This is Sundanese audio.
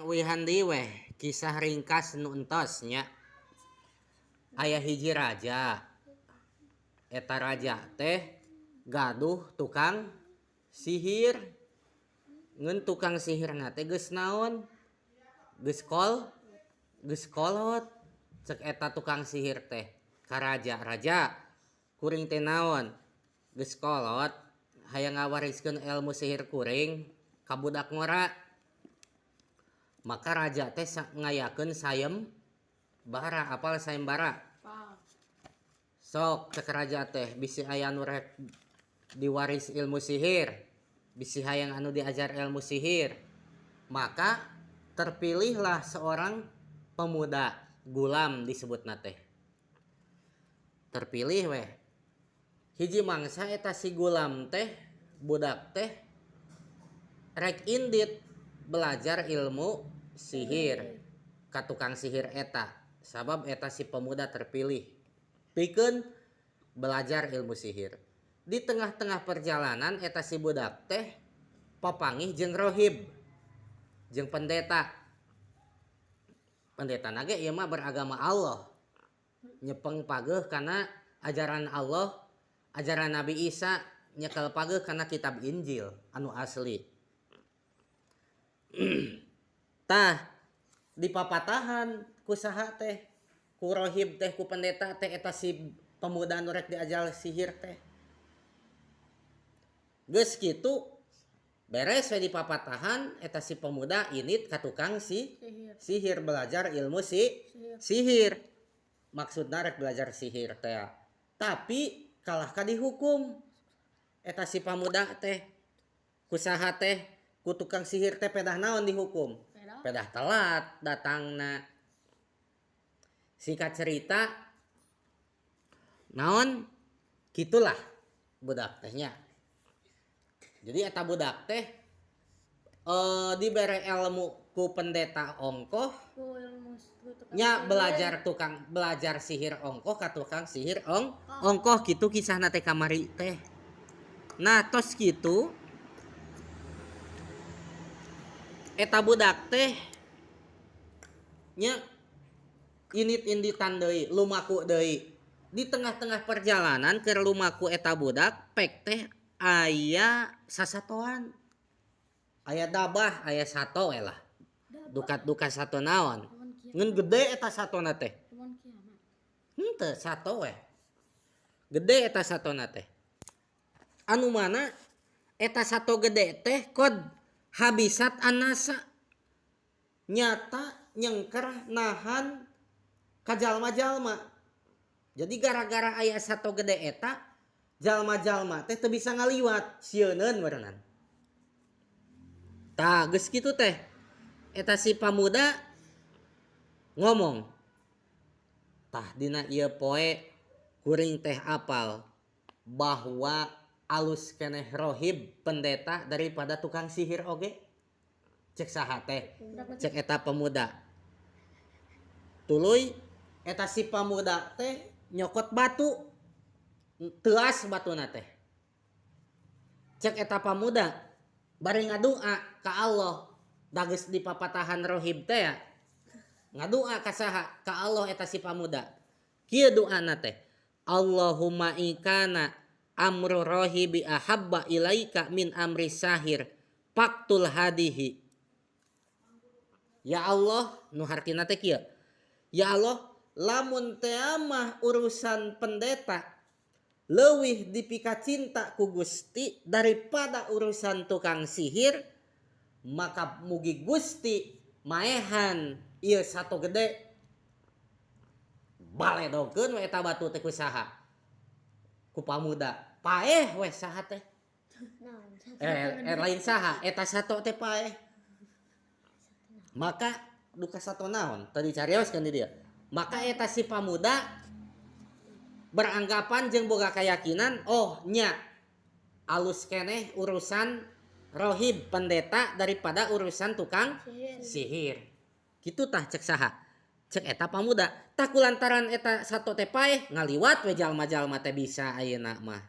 Uihan deui weh kisah ringkas nu entos nya. Aya hiji raja. Eta raja teh gaduh tukang sihir. Ngeun tukang sihirna teh geus naon? Geus kol geus kolot. Cek eta tukang sihir teh ka raja, "Raja, kuring teh naon? Geus kolot hayang ngawariskeun ilmu sihir kuring ka budak ngora." Maka raja teh ngayakeun sayembara. Apal sayembara? Sok, cek raja teh, bisi aya nu rek diwaris ilmu sihir, bisi hayang anu diajar ilmu sihir. Maka terpilihlah seorang pemuda, gulam disebutna teh. Terpilih weh. Hiji mangsa eta si gulam teh, budak teh, rek indit belajar ilmu sihir ka tukang sihir eta, sabab eta si pemuda terpilih pikeun belajar ilmu sihir. Di tengah-tengah perjalanan eta si budak teh papanggih jeung rohib, jeung pendeta. Pendeta nage ieu mah beragama Allah, nyepeng pageuh kana ajaran Allah, ajaran Nabi Isa, nyekel pageuh kana kitab Injil anu asli. Tah, dipapatahan ku saha teh, ku rohib teh, ku pendeta teh, eta si pemuda anu rek diajar sihir teh. Geus kitu beres we dipapatahan, eta si pemuda indit ka tukang si sihir, sihir, belajar ilmu si sihir, sihir. Maksudna rek belajar sihir teh, tapi kalah ka dihukum eta si pamuda teh ku saha teh, ku tukang sihir teh. Pedah naon dihukum? Pedah. Pedah telat datangna. Singkat cerita naon, gitulah budak teh nya. Jadi eta budak teh dibere ilmu ku pendeta ongkoh. Ku ilmu ku tukang Nya sihir. Belajar tukang belajar sihir ongkoh ka tukang sihir ongkoh. Kitu kisahna teh kamari teh. Nah, tos kitu eta budak teh nya indit-inditan deui, lumaku deui. Di tengah-tengah perjalanan keur lumaku eta budak pek teh aya sasatoan, aya dabah, aya sato we lah, duka-duka sato naon. Hewan kiamat. Ngan gede eta satona teh. Hewan kiamat. Henteu, sato we. Gede eta satona teh, anu mana eta sato gede teh qad habisat annasa, nyata nyengker nahan ka jalma-jalma. Jadi gara-gara aya sato gede eta, jalma-jalma teh teu bisa ngaliwat, sieuneun meureunan. Tah, geus kitu teh eta si pamuda ngomong, "Tah, dina ieu poe kuring teh apal bahwa alus keneh rohib pendeta daripada tukang sihir oge." Cek saha teh? Berapa? Cek eta pemuda. Tuluy eta si pamuda teh nyokot batu, teuas batuna teh. Cek eta pamuda bari ngadua ka Allah, da geus dipapatahan rohib teh ya. Ngadua ka saha? Ka Allah. Eta si pamuda kieu duana teh, "Allahumma in kana amru rohibi ahabba ilaika min amri sahir faqtul hadihi." Ya Allah, nu hartina teh kieu, "Ya Allah, lamun teh mah urusan pendeta leuwih dipika cinta ku Gusti daripada urusan tukang sihir, maka mugi Gusti maehan ieu sato gede." Baledokeun we eta batu teh ku saha? Ku pamuda. Paeh we saha teh. Naon? Eh, lain saha, eta sato teh paeh. Maka duka sato naon tadi carioskeun di dieu. Maka eta si pamuda beranggapan jeung boga keyakinan, oh nya, alus keneh urusan rohib pendeta daripada urusan tukang sihir, sihir. Kitu tah cek saha? Cek eta pamuda. Tah, kulantaran eta sato teh paeh, ngaliwat we jalma-jalma teh bisa ayeuna mah.